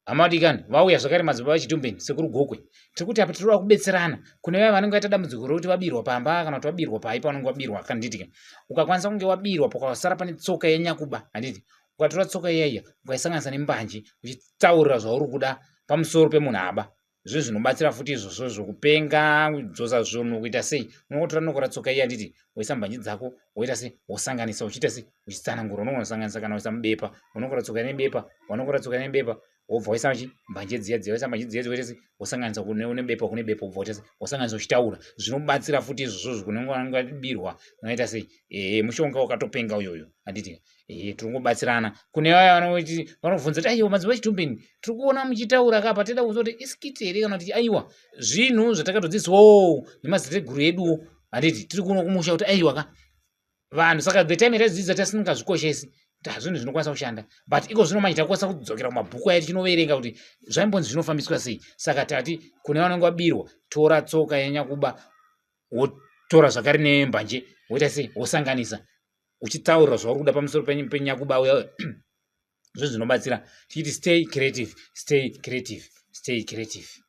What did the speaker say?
Hama vadikani, vauya zvakare madzibaba vechitumbeni, sekuru Gokwe. Tiri kuti apa tinoda kubetserana kune vaya vanenge vaita dambudziko rekuti vabirwa pamba kana kuti vabirwa pai pavanenge vabirwa handiti ka. Ukakwanisa kunge wabirwa pakasara pane tsoka yenyakuba handiti. Ukatora tsoka iya iya ukaisanganisa nembanje uchitaurira zvauri kuda pamusoro pemunhu aba. Zvinhu zvinobatsira futi izvozvo zvokupenga, kudzosa zvinhu kuita sei. Unongotora nokora tsoka iya handiti, woisa mbanje dzako woita sei, wosanganisa uchiita sei, uchitsanangura. Unogona kusanganisa kana kuisa mubepa, unokora tsoka nebepa, wanokora tsoka nebepa wobva waisa chi mbanje dziya dziya, waisa mbanje dziya dziya woita sei, wosanganisa kune une bepa kune bepa wobva waita sei, wosanganisa uchitaura. Zvinobatsira futi izvozvo kunenge wabirwa unoita sei, ehe mushonga wakatopenga uyoyo handiti. Ehe tiri kungobatsirana kune vaya vanoti vanobvunza kuti aiwa madzibaba Chitumbini tiri kuona muchitaura kapa tida kuziva kuti iskiti here kana kuti aiwa zvinhu zvatakatodzidziswawo nemadziteteguru eduwo handiti tiri kuno kumusha kuti aiwa ka vanhu saka the time yataidzidza tasingazvikoshesi kuti hazvinhu zvinokwanisa kushanda but iko zvino manje takukwanisa kudzokera kumabhuku aya tichinoverenga kuti zvaimbonzi zvinofambiswa sei. Saka tati kune vanenge vabirwa, tora tsoka yanyakuba wotora zvakare nembanje woita sei, wosanganisa uchitaurira zvauri kuda pamusoro penyakuba uya. Zvinhu zvinobatsira tichiti stay creative, stay creative, stay creative.